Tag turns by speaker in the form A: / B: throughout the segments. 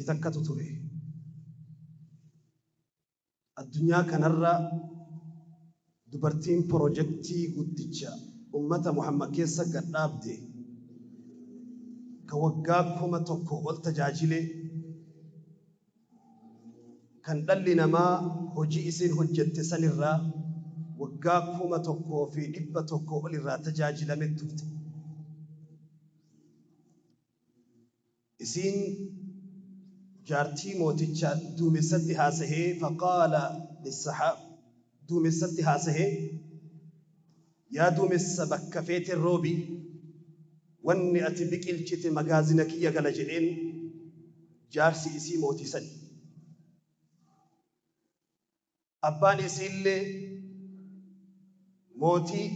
A: Dubartii takkatu ture. Addunyaa kanarra dubartiin pirojektii guddicha ummata Muhammad keessa gad dhaabde, ka waggaa 1000 ol tajaajile, kan dhalli namaa hojii isiin hojjette sanirraa waggaa 1100 ol irraa tajaajilame turte. Isiin jaartii mooticha duumessatti haasahee, faqaala lissahaab, duumessatti haasahee, yaa duumessa bakka feeten roobi, wanni ati biqilchite magaazina kiyya gala jedheen, jaarsi isii mootii sani. Abbaan isiillee mootii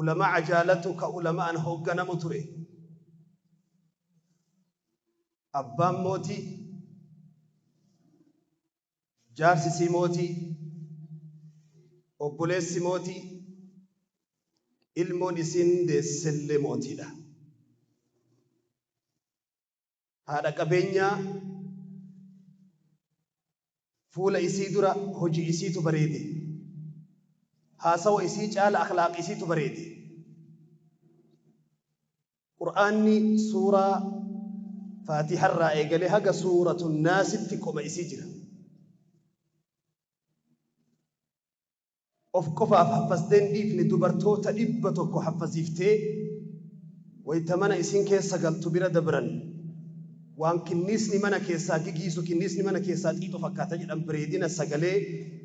A: ulama'a jaalatu ka ulama'an hoogganamu ture. Abbaan mootii, jaarsi isii mootii, obboleessi mootii, ilmoon isiin deessellee mootiidha. Haadha qabeenyaa fuula isii dura hojii isiitu bareede. Haasawa isii caala akhlaaq isiitu bareede. Qur'aanni suuraa Faatiharraa eegalee haga suuratu Naasitti qoma isii jira. Of qofaaf haffaztee hin dhiifne, dubartoota 100 haffaziiftee wayta mana isiin keessa galtu bira dabran waan kinniisni mana keessaa gigiisu, kinniisni mana keessaa xiixu fakkaata jedhan, bareedina sagalee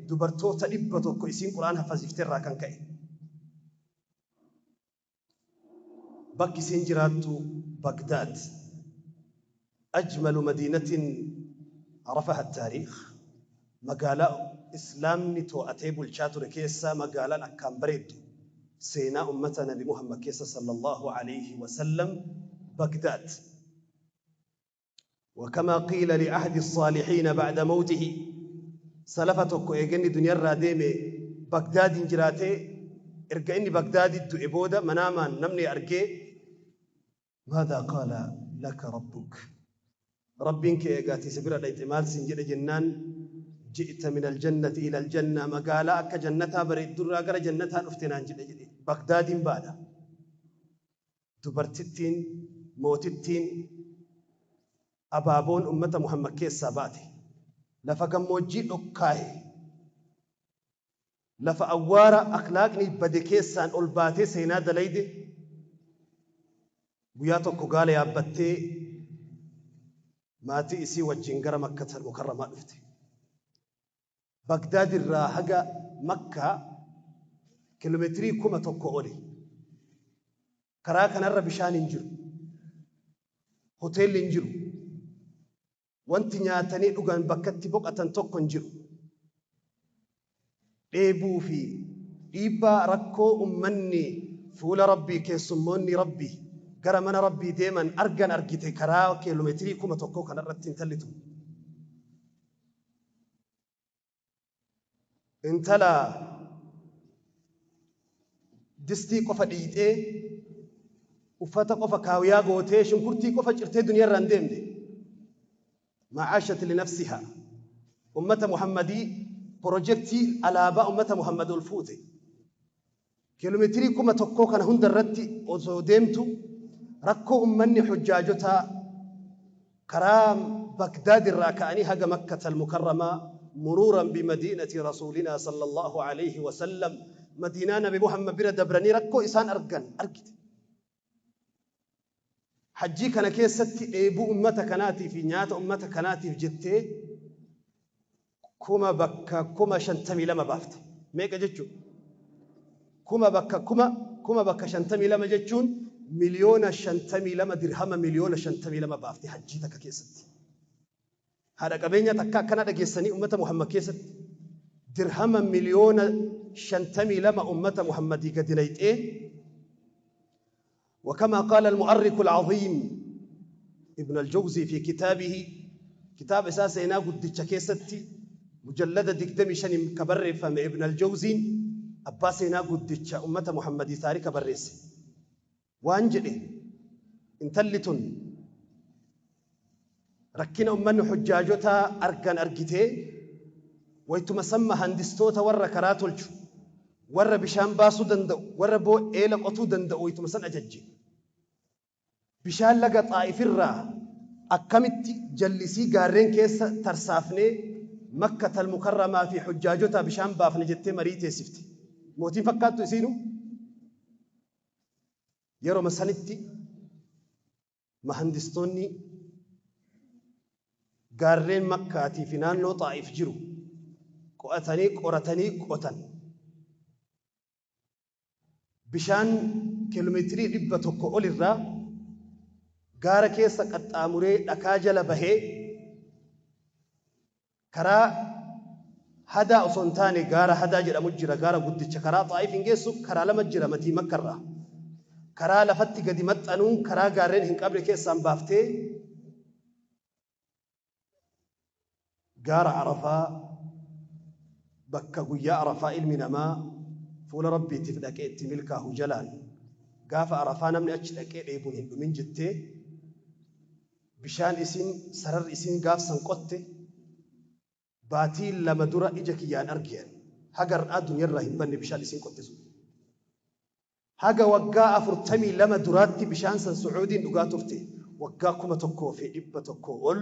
A: dubartoota 100 isiin Qur'aan haffaziifte irraa kan ka'e. Bakki isiin jiraattu Bagdaad. Ajmalu madiinatin arafaha taariikh. Magaalaa Islaamni too'atee bulchaa ture keessaa magaalaan akkaan bareeddu seenaa ummata Nabi Muhammad keessa sallallaahu alayhi wa sallam Bagdaad. Wakamaa qiila li'ahdi saalihiina ba'da mawtihi, salafa tokko eega inni duniyarraa deeme Bagdaadiin jiraatee, erga inni Bagdaaditti du'e booda manaamaan namni argee, maadhaa qaala laka rabbuk, Rabbiin kee eega ati isa bira dhayxe maal siin jedhe jennaan, ji'ta minal jannati ilal janna, magaalaa akka jannataa bareeddurraa gara jannataa dhufte naan jedhe jedhe. Bagdaadiin baadha. Dubartittiin mootittiin abaaboon ummata Muhammad keessaa baate, lafa gammoojjii dhokkaahe, lafa awwaara akhlaaqni bade keessaan ol baatee seenaa dalayde, guyyaa tokko gaala yaabbattee maatii isii wajjin gara Makkatal Mukarramaa dhufte. Bagdaad irraa haga Makkaa kilomeetirii 1000 oli. Karaa kanarra bishaan hin jiru. Hoteelli hin jiru. Wanti nyaatanii dhugan bakkatti boqatan tokko hin jiru. Dheebuu fi dhiibbaa rakkoo ummanni fuula Rabbii, keessummoonni Rabbii gara mana Rabbii deeman argan argite karaa kilomeetirii 1000 kanarratti intalli tun. Intala distii qofa dhiiyxee, uffata qofa kaawiyaa gootee, shunkurtii qofa cirtee duniyaa irraa hin deemne. Macaashat linafsiha. Ummata Muhammadii pirojektii alaabaa ummata Muhammad ol fuute. Kiiloomeetirii 1000 kana hunda irratti osoo deemtu rakkoo ummanni hujjaajotaa karaa Bagdaad irraa ka'anii haga Makkatal Mukarramaa muruuran bimadiinati Rasuulinaa sallallaahu alayhi wa sallam, Madiinaa Nabi Muhammad bira dabranii rakkoo isaan argan argite. Hajjii kana keessatti dheebuu ummata kanaatii fi nyaata ummata kanaatiif jettee kuma bakka 52,000 baafte. Meeqa jechuun? Kuma bakka kuma kuma bakka 52 jechuun 52,000,000, dirhama 52,000,000 baafte hajjii takka keessatti. Haadha qabeenyaa takka akkana dhageessanii ummata Muhammad keessatti dirhama 52,000,000 ummata Muhammadii gadi nayxee. وكما قال المؤرخ العظيم ابن الجوزي في كتابه، كتاب isaa seenaa guddicha keessatti mujallada 25 ka barreeffame, Ibn al-Jawziin abbaa seenaa guddicha ummata Muhammadii taarika barreesse waan jedhe, intalli tun Rakkina ummanni hujjaajotaa argan argitee waytuma san mahandistoota warra karaa tolchu, warra bishaan baasuu danda'u, warra eela qotuu danda'u waytuma san ajajje. Bishaan laga Xaa'ifirraa akkamitti jallisii gaarreen keessa tarsaafnee Makkatal Mukarramaa fi hujjaajotaa bishaan baafna jettee marii teessifte. Mootiin fakkaattu isiinuu? Yeroma sanitti mahandistoonni gaarreen Makkaatii fi naannoo Xaa'if jiru qo'atanii qoratanii qotan. Bishaan kiiloomeetirii 100 ol irraa gaara keessa qaxxaamuree dhakaa jala bahee karaa hadaa osoo hin taane gaara hadaa jedhamu jira, gaara guddicha karaa Xaa'if hin geessu, karaa lama jira matii Makkarraa. Karaa lafatti gadi maxxanuun karaa gaarreen hin qabne keessaan baaftee gaara Arafaa, bakka guyyaa Arafaa ilmi namaa fuula Rabbiitiif dhaqee itti milkaahu jalaan gaafa Arafaa namni achi dhaqee dheebuun hin dhumin jettee bishaan isiin sararri isiin gaafsan qotte baatii 2 dura ija kiyyaan argean. Haga har'aa duniyarraa hin banne bishaan isiin qotte sun. Haga waggaa 42 duraatti bishaan san Su'uudiin dhugaa turte. Waggaa 1100 ol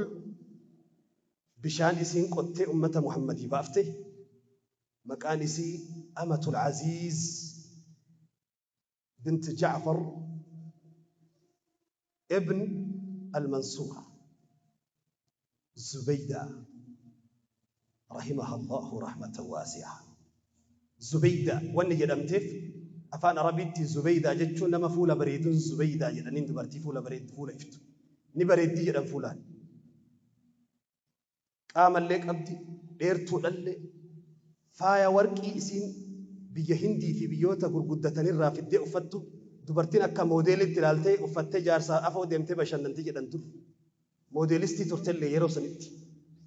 A: bishaan isiin qottee ummata Muhammadii baafte. Maqaan isii Amatul Aziiz bint Ja'far ibn Al-Mansuur Zubaydaa rahimaha Allahu rahmatan waasi'a. Zubaydaa wanni jedhamteef afaan Arabiitti Zubaydaa jechuun nama fuula bareeduun Zubaydaa jedhaniin, dubartii fuula bareeddu, fuula iftu. Ni bareeddii jedhan fuulaan. Qaamallee qabdi, dheertuudhallee, faaya warqii isiin biyya Hindii fi biyyoota gurguddatanirraa fiddee uffattu dubartiin akka moodeelitti ilaaltee uffattee jaarsaa afoo deemtee bashannanti jedhan dur. Moodeelistii turtellee yeroo sanitti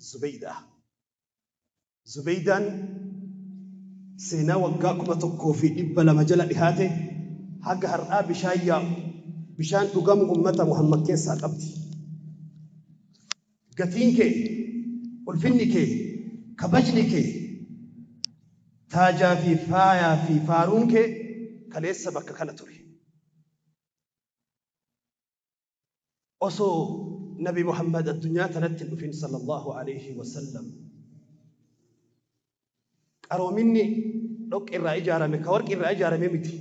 A: Zubaydaa. Zubaydaan seenaa waggaa 1200 jala dhihaate haga har'aa bishaan yaa'u, bishaan dhugamu ummata Muhammad keessaa qabdi. Gatiin kee, ulfinni kee, kabajni kee, taajaa fi faayaa fi faaruun kee kaleessa bakka kana ture. Osoo Nabi Muhammad addunyaa tanatti hin dhufin sallallahu alayhi wa sallam, qaroominni dhoqqe irraa ijaarame ka warqii irraa ijaarame miti.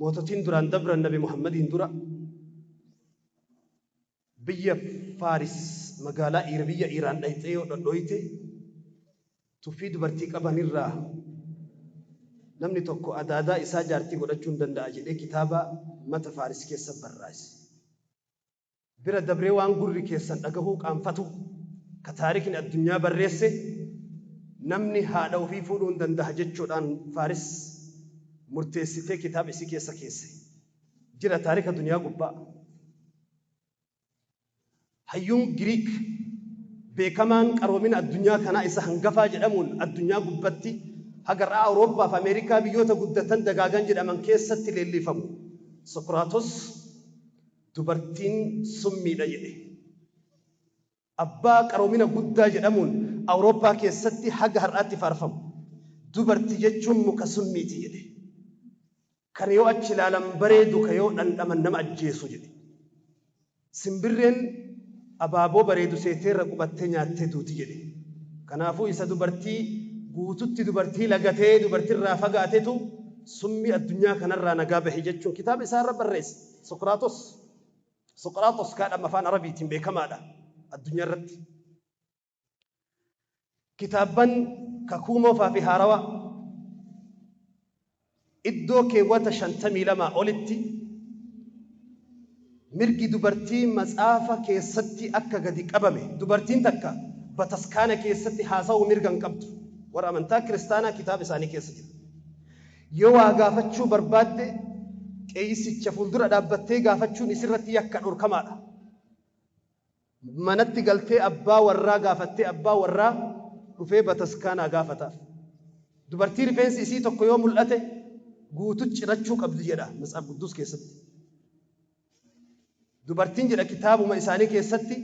A: Moototiin duraan dabran Nabi Muhammadiin dura biyya Faaris, magaalaa biyya Iiraan dhayxee yoo dhodhooyte tuffii dubartii qabanirraa namni tokko adaadaa isaa jaartii godhachuu hin danda'a jedhee kitaaba mata Faaris keessa barraa'ise. Bira dabree waan gurri keessan dhagahuu qaanfatu ka taarikni addunyaa barreesse, namni haadha ofii fuudhuu hin danda'a jechuudhaan Faaris murteessitee kitaaba isii keessa keesse. Jira taarika duniyaa gubbaa. Hayyuun Giriik beekamaan qaroomina addunyaa kanaa isa hangafaa jedhamuun addunyaa gubbatti haga har'aa Awurooppaa fi Ameerikaa biyyoota guddatan dagaagan jedhaman keessatti leellifamu Sokraatos dubartiin summiidha jedhe. Abbaa qaroomina guddaa jedhamuun Awurooppaa keessatti haga har'aatti faarfamu. Dubarti jechuun muka summiiti jedhe. Kan yoo achi ilaalan bareedu ka yoo dhandhaman nama ajjeesu jedhe. Simbirreen abaaboo bareedu seetee irra qubattee nyaattee duuti jedhe. Kanaafuu isa dubartii guututti dubartii lagatee dubartirraa fagaatetu summii addunyaa kanarraa nagaa bahe jechuun kitaaba isaa irra barreesse. Sokraatos. Soqraaxos kaadhama afaan Arabiitiin beekamaadha addunyaa irratti. Kitaabban Kakuu Moofaa fi Haarawaa iddoo keewwata 52 olitti mirgi dubartii matsaafa keessatti akka gadi qabame, dubartiin takka bataskaana keessatti haasa'uu mirga hin qabdu. Warra amantaa kiristaanaa kitaaba isaanii keessa jira. Yoo waa gaafachuu barbaadde qeeysicha fuuldura dhaabbattee gaafachuun isirratti yakka dhorkamaadha. Manatti galtee abbaa warraa gaafattee abbaa warraa dhufee bataskaanaa gaafataaf. Dubartii rifeensi isii tokko yoo mul'ate guutu cirachuu qabdi jedha Matsaaf Qudduus keessatti. Dubartiin jedha kitaabuma isaanii keessatti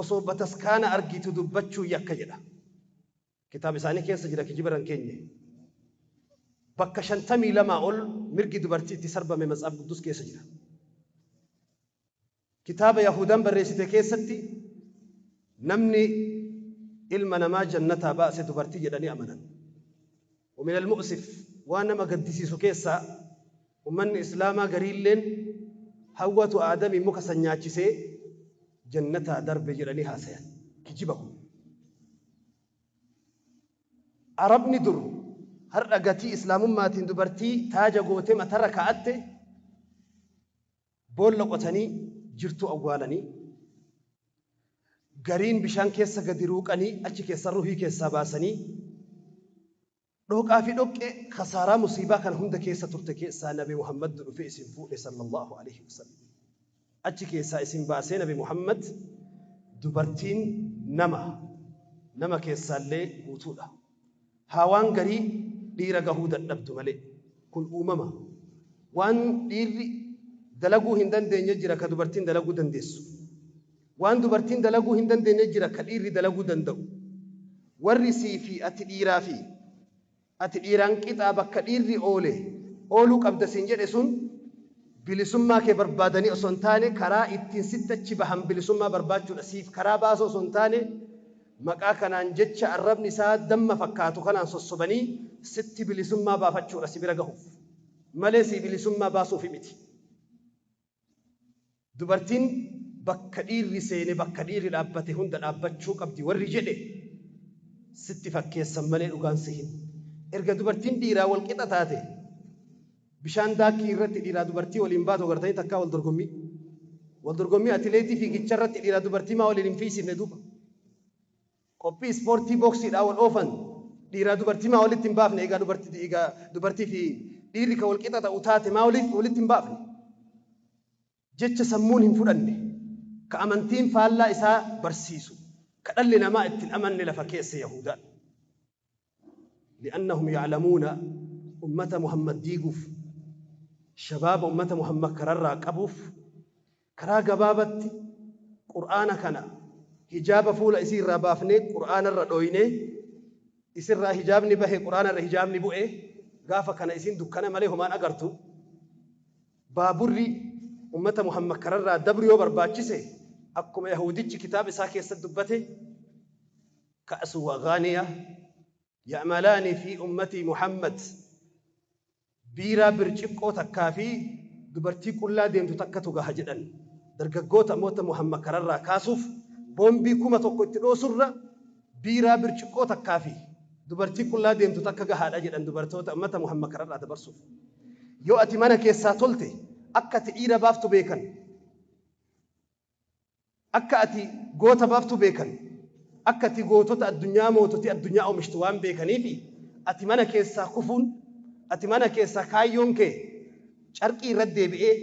A: Osoo bataskaana argitu dubbachuu yakka jedha. Kitaaba isaanii keessa jira, kijiba hin keenye. Bakka 52 ol mirgi dubartii itti sarbame Matsaaf Quddus keessa jira. Kitaaba Yahudaan barreessite keessatti namni ilma namaa jannataa baase dubartii jedhanii amanan. ومن المؤسف waan nama gaddisiisu keessaa, ummanni Islaamaa gariilleen Hawwatu Aadamii muka san nyaachisee jannataa darbe jedhanii haasayan. Kijiba kun. Arabni dur har'a gatii Islaamummaatiin dubartii taaja gootee matarra kaa'atte boolla qotanii jirtuu awwaalanii, gariin bishaan keessa gadi ruuqanii achi keessa ruhii keessaa baasanii dhooqaa fi dhoqqee khasaaraa musiibaa kana hunda keessa turte keessaa Nabi Muhammad dhufee isin fuudhe, sallallahu alaihi wasallam. Achi keessaa isin baasee Nabi Muhammad. Dubartiin nama, nama keessaallee guutuudha. Haawaan garii dhiira gahuu dadhabdu malee, kun uumama. Waan dhiirri dalaguu hin dandeenye jira ka dubartiin dalaguu dandeessu. Waan dubartiin dalaguu hin dandeenye jira ka dhiirri dalaguu danda'u. Warri sii fi ati dhiiraa fi ati dhiiraan qixaa, bakka dhiirri oole ooluu qabda siin jedhe sun, bilisummaa kee barbaadanii osoo hin taane karaa ittiin sitti achi bahan bilisummaa barbaachuudha. Siif karaa baasuu osoo hin taane, maqaa kanaan jecha arrabni isaa damma fakkaatu kanaan sossobanii sitti bilisummaa baafachuudha si bira gahuuf malee si bilisummaa baasuufi miti. Dubartiin bakka dhiirri seene, bakka dhiirri dhaabbate hunda dhaabbachuu qabdi warri jedhe sitti fakkeessan malee dhugaan si hin. Erga dubartiin dhiiraa wal qixa taate, bishaan daakkii irratti dhiiraa dubartii waliin baatu agartanii takkaa wal dorgommii? Wal dorgommii atileetii fiigicha irratti dhiiraa dubartii maa waliin hin fiisifne duuba? Qophii ispoortii booksiidhaa wal oofan dhiiraa dubartii maa walitti hin baafne? Egaa dubartii fi dhiirri kan wal qixa ta'u taate maa walitti hin baafne? Jecha sammuun hin fudhanne, ka amantiin faallaa isaa barsiisu, ka dhalli namaa ittiin amanne lafa keessa Yahudaan. لأنهم يعلمون ummata Muhammad diiguuf, shabaaba ummata Muhammad kararraa qabuuf, karaa gabaabatti Qur'aana kana hijaaba fuula isii irraa baafnee Qur'aana irra dhooynee, isirraa hijaabni bahe, Qur'aana irra hijaabni bu'e, gaafa kana isiin dukkana malee homaan agartu. Baaburri ummata Muhammad kararraa dabru yoo barbaachise, akkuma Yahudichi kitaaba isaa keessatti dubbate, كأس وغانية يعملان في أمة محمد, biiraa birciqqoo takkaa fi dubartii qullaa deemtu takkatu gaha jedhan. Dargaggoota ummata Muhammad kararraa kaasuuf boombii 1000 itti dhoosurra biiraa birciqqoo takkaa fi dubartii qullaa deemtu takka gahaadha jedhan, dubartoota ummata Muhammad kararraa dabarsuuf. Yoo ati mana keessaa tolte, akka ati dhiira baaftu beekan, akka ati goota baaftu beekan, akka ati gootota addunyaa, moototi addunyaa oomishtu waan beekaniifi, ati mana keessaa kufuun, ati mana keessaa kaayyoon kee carqii irratti deebi'ee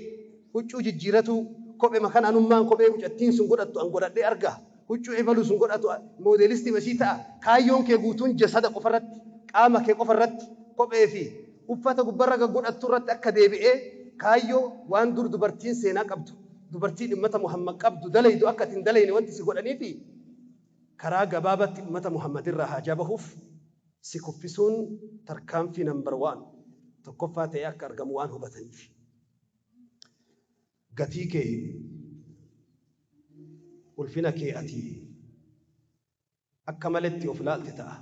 A: huccuu jijjiiratu, kophee makan anummaan kophee mucattiin sun godhattu an godhadhee arga, huccuu ebaluu sun godhatu moodelistii masii ta'a, kaayyoon kee guutuun jasada qofarratti, qaama kee qofarratti, kophee fi uffata gubbarra godhattu irratti akka deebi'ee kaayyoo waan dur dubartiin seenaa qabdu, dubartiin ummata Muhammad qabdu dalaydu akka ati hin dalayne wanti si godhaniifi, karaa gabaabatti ummata Muhammad irraa haajaa bahuuf si kuffisuun tarkaanfii number one, tokkoffaa ta'ee akka argamu waan hubataniif. Gatii kee, ulfina kee ati akka maletti of laalte ta'a.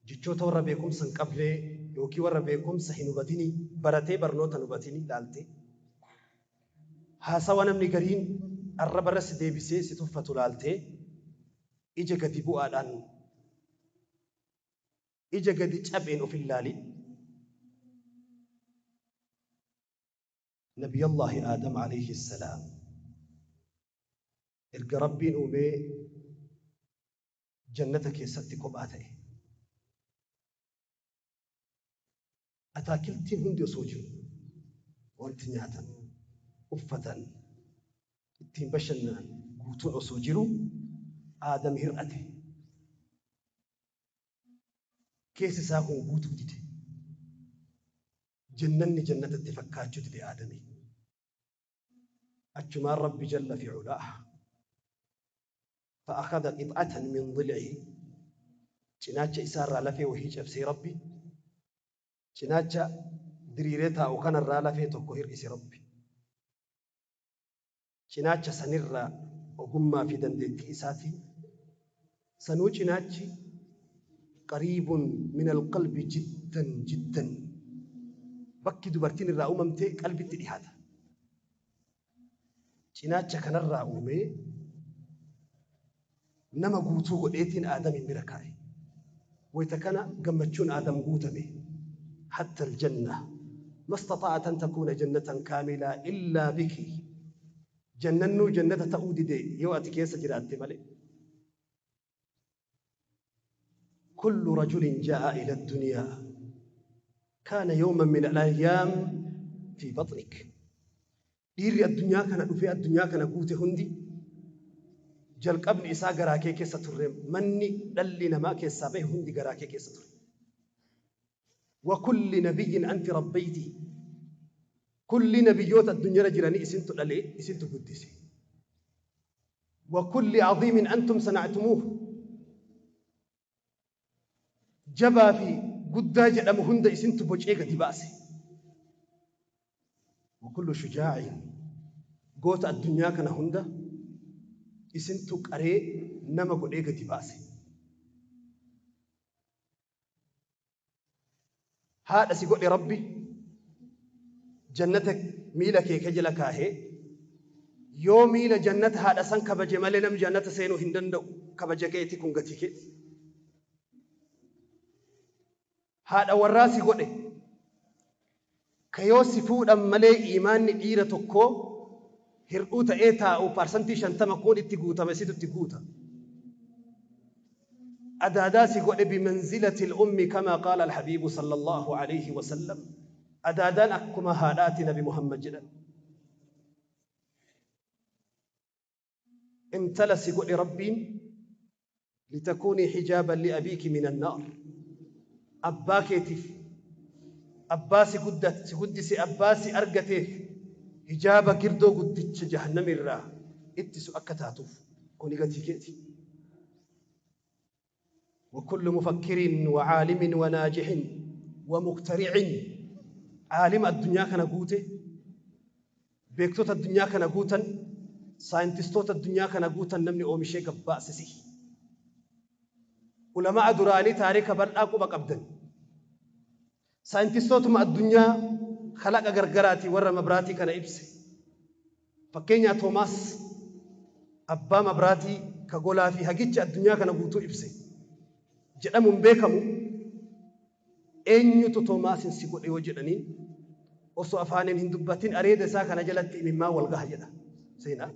A: Jechoota warra beekumsa hin qabne yookiin warra beekumsa hin hubatinii, baratee barnoota hin hubatinii laalte, haasawa namni gariin arraba irra si deebisee si tuffatu laaltee, ija gadi bu'aadhaan, ija gadi cabeen of hin laalin. Nabiyallaahi Aadam alayhi salaam erga Rabbiin uumee jannata keessatti kophaa ta'e. Ataakiltiin hundi osoo jiru, wanti nyaatan, uffatan, ittiin bashannanan guutuun osoo jiru, Aadam hir'ate. Keessi isaa kun guutuu dide. Jannanni jannatatti fakkaachuu dide Aadamii. Achumaan Rabbi jalla fi culaa Fa'akhadha qix'atan min dil'ihi. Cinaacha isaarraa lafee wahii cabsee Rabbi. Cinaacha diriiree taa'u kanarraa lafee tokko hir'ise Rabbi. Cinaacha sanirraa ogummaa fi dandeettii isaatiin sanuu cinaachi qariibun min alqalbi jiddan jiddan, bakki dubartiin irraa uumamte qalbitti dhihaata. Cinaacha kanarraa uumee nama guutuu godheetiin Aadamiin bira kaa'e. Wayta kana gammachuun Aadam guutame. Hatta aljanna mastaxa'at an takuuna jannatan kaamilaa illaa biki. Jannannuu jannata ta'uu dide yoo ati keessa jiraatte malee. Kullu rajulin jaa'a ila addunyaa kaana yawman min al-ayyaam fi baxnik. Dhiirri addunyaa kana dhufee addunyaa kana guute hundi jalqabni isaa garaa kee keessa turre. Manni dhalli namaa keessaa bahe hundi garaa kee keessa ture. Wa kulli nabiyyin anti rabbaytihi. Kulli nabiyyoota addunyaarra jiranii isintu dhalee isintu guddise. Wa kulli aziimin antum sana'tumuuh. Jabaa fi guddaa jedhamu hunda isintu bocee gadi baase. Wa kullu shujaa'in, goota addunyaa kana hunda isintu qaree nama godhee gadi baase. Haadha si godhe Rabbi, jannata miila kee ka jala kaahee, yoo miila jannata haadha san kabaje malee namni jannata seenuu hin danda'u. Kabaja keeti kun, gatii keeti. Haadha warraa si godhe ka yoo si fuudhan malee iimaanni dhiira tokkoo hir'uu ta'ee taa'u 50% kun itti guutame, situ itti guuta. Adaadaa si godhe, bimanzilati al-ummi kama qaala al-habiibu sallallahu alayhi wa sallam. Adaadaan akkuma haadhaati Nabi Muhammad jedhan. Intala si godhe Rabbiin, litakuunii hijaaban liabiiki min annaar. Abbaa keetiif, abbaa si guddat si guddise, abbaa si argateef hijaaba girdoo guddicha jahannamirraa ittisu akka taatuuf, kuni gatii keeti. وكل مفكر وعالم وناجح ومخترع، عالم addunyaa kana guute, beektota addunyaa kana guutan, saayintistoota addunyaa kana guutan namni oomishee gabbaasisi. Ulamaa duraanii taarika bal'aa quba qabdan. Saayintistootuma addunyaa kalaqa gargaraatii warra mabraatii kana ibse. Fakkeenyaa Toomaas abbaa mabraatii ka golaa fi hagicha addunyaa kana guutuu ibse jedhamuun beekamu, eenyutu Toomaasin si godhe yoo jedhaniin, osoo afaaniin hin dubbatin areeda isaa kana jalatti imimmaan wal gaha jedha seenaan.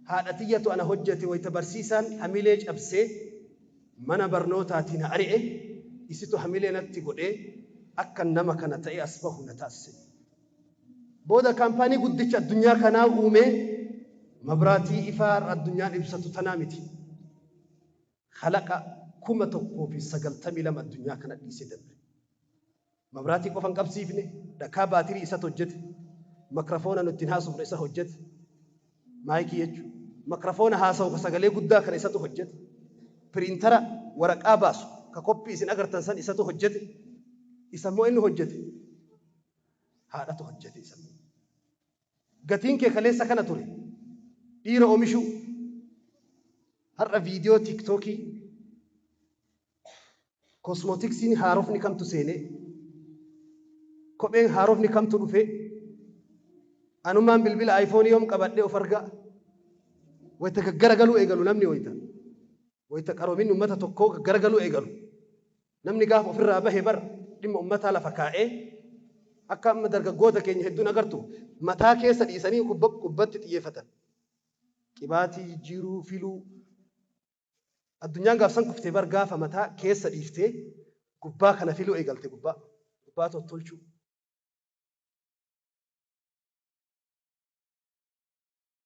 A: Haadha tiyyatu ana hojjete. Wayita barsiisaan hamilee cabsee mana barnootaatii na ari'e, isitu hamilee natti godhee akka nama kana ta'ee as bahu na taasise. Booda kaampaanii guddicha addunyaa kanaa uumee mabraatii ifaa har'a addunyaan ibsatu tanaa miti. Kalaqa 1092 addunyaa kana dhiisee dabre. Mabraatii qofa hin qabsiifne, dhakaa baatirii isatu hojjete. Makrafoona nu ittiin haasofnu isa hojjete. Maayikii jechuudha. Makrafoona haasawu ka sagalee guddaa kana isatu hojjete. Piriintara waraqaa baasu ka koppii isin agartan san isatu hojjete. Isa immoo inni hojjete. Haadhatu hojjete isa immoo. Gatiin kee kaleessa kana ture. Dhiira oomishuu. Har'a viidiyoo TikTokii, cosmetiksiin haarofni kamtu seenee, kopheen haarofni kamtu dhufee, anumaan bilbila iPhone yoom qabadhee of argaa. Wayita gaggaragaluu eegalu namni, wayita qaroominni uummata tokkoo gaggaragaluu eegalu, namni gaafa ofirraa bahe bar dhimma uummataa lafa kaa'ee, akka amma dargaggoota keenya hedduun agartu mataa keessa dhiisanii gubbatti xiyyeeffatan. Qibaatii jijjiiruu filuu, addunyaan gaafsan kuftee bar gaafa mataa keessa dhiiftee gubbaa kana filuu eegalte, gubbaa gubbaa tottolchuu.